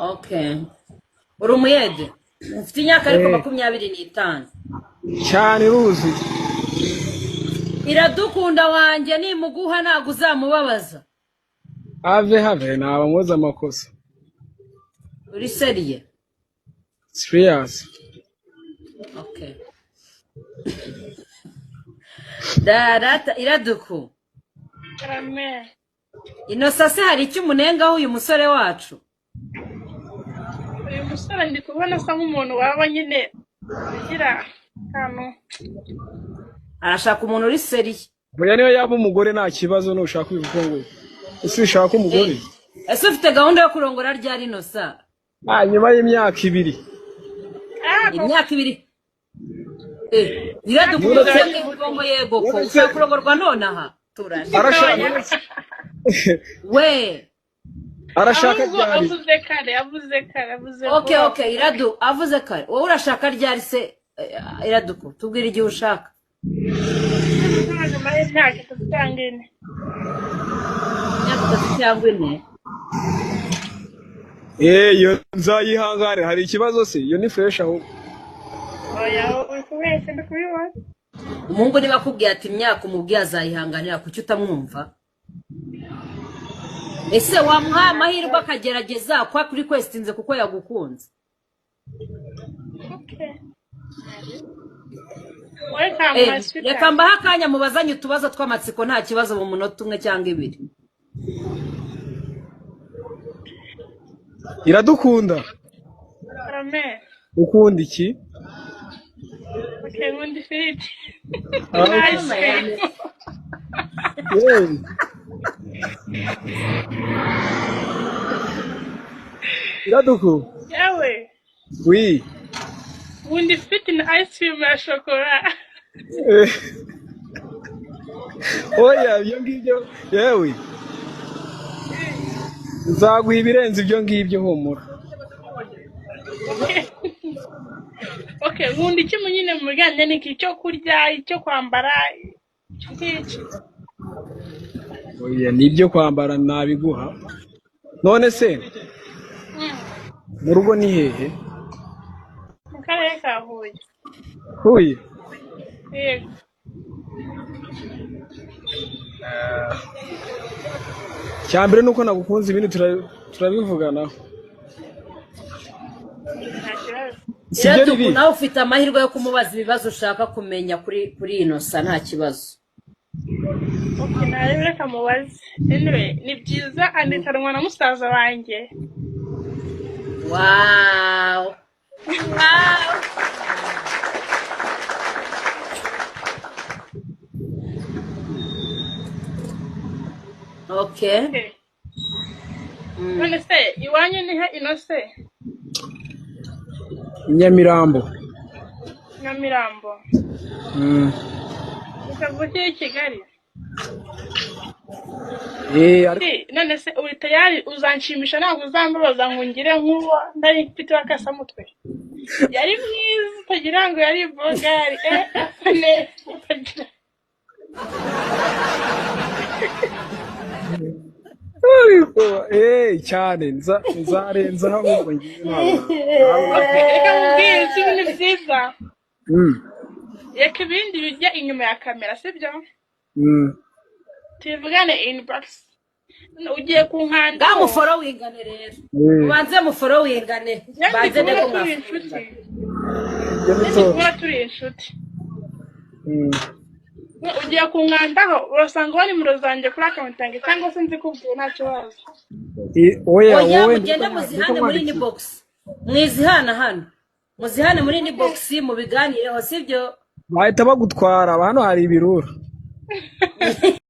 Okay, uri umuyede, ufite imyaka ariko Eh. 25. Cyane, ruzuye. Iradukunda wanjye nimuguha ntabwo uzamubabaza? Have, have, naba nkoze amakosa. Uri sérieux? Serious. Okay, darata Iraduku. Amen. Inosa se hari icyo umunengaho uyu musore wacu? Uyu musore ndi kubona asa nk'umuntu waba nyine ugira akantu. Arashaka umuntu uri sérieux. Buriya niyo yaba umugore nta kibazo, nushaka ubivuga ngo ese ushaka umugore. Ese ufite gahunda yo kurongora ryari, Inosa? Ah, nyuma y'imyaka 2. Ah. Imyaka 2? Eh, Iradukunda ngo yego ko ushaka kurongorwa nonaha, turashe. Arashaka We. Arashaka Ahubwo ryari? Avuze kare, avuze kare, avuze Okay. vuba. Okay, Iradu avuze kare. Wowe urashaka ryari se? Iraduku, tubwire igihe ushaka. Nyuma y'imyaka 3 cyangwa 4. Imyaka 3 cyangwa 4. Eh, iyo nzayihangane, hari ikibazo se? Iyo ni fresh ahubwo. Oya, uri kubeshya, ndi kubibona. Umuhungu niba akubwiye ati imyaka umubwiye azayihanganira, kuki utamwumva? Ese wamuhaye amahirwe akagerageza kwa kuri kwesitinze kuko yagukunze? Okay, welcome, my sweetheart. Reka mbahe akanya mubazanye utubazo tw'amatsiko, nta kibazo, mu munota umwe cyangwa ibiri. Iradukunda. Amen. Ukunda iki? Okay, nkunda ifiriti Ah, na ice cream. Yewe. Iraduku. Yewe. Oui. Nkunda ifiriti na ice cream ya shokora. Eh. Oya, ibyo ngibyo yewe. Nzaguha ibirenze ibyo ngibyo, humura. Okay, nkunda iki mu nyine mu bijyanye n'iki, icyo kurya, icyo kwambara, icyo ngiki? Oya, nibyo kwambara nabiguha. None se mu rugo ni hehe? Mu karere ka Huye. Huye. Yego. Cya mbere nuko nagukunze, ibindi turabivuganaho. Nta kibazo. Sibyo? Iraduku, Ribi. nawe ufite amahirwe yo kumubaza ibibazo ushaka kumenya kuri Inosa, nta kibazo. Okay, nawe reka mubaze. Anyway, ni byiza andikanwa na musaza wanjye. Wow. Okay. Okay. None se iwanyu ni he, Inose? Nyamirambo. Nyamirambo? Ukavukiye i Kigali? Eh, ariko Si, none se uri tayari uzanshimisha, ntabwo uzambabaza ngo ngire nk'uwo nari mfite w'akasamutwe? Yari mwiza utagira ngo yari bogari, eh, asa neza utagira. Ariko eh cyane nzarenzaho ahubwo ngiye ntabwo. Okay, reka mubwire si ibintu byiza. Reka ibindi bijya inyuma ya kamera, sibyo? Tubivugane inbox. Ugiye kunkandaho. Ngaho muforowingane rero. Eh. Mubanze muforowingane. Njye ndi Banze kubona ndeko turi inshuti. Ibyo ni Ndi to. kubona turi inshuti. Ugiye kunkandaho urasanga nimero zanjye kuri account yanjye, cyangwa se nzikubwiye, nta kibazo. Oya, Oya. Wowe Mugende muzihane muri inbox, mwizihana hano, muzihane muri inbox mubiganireho, sibyo? Bahita bagutwara, hano hari ibirura.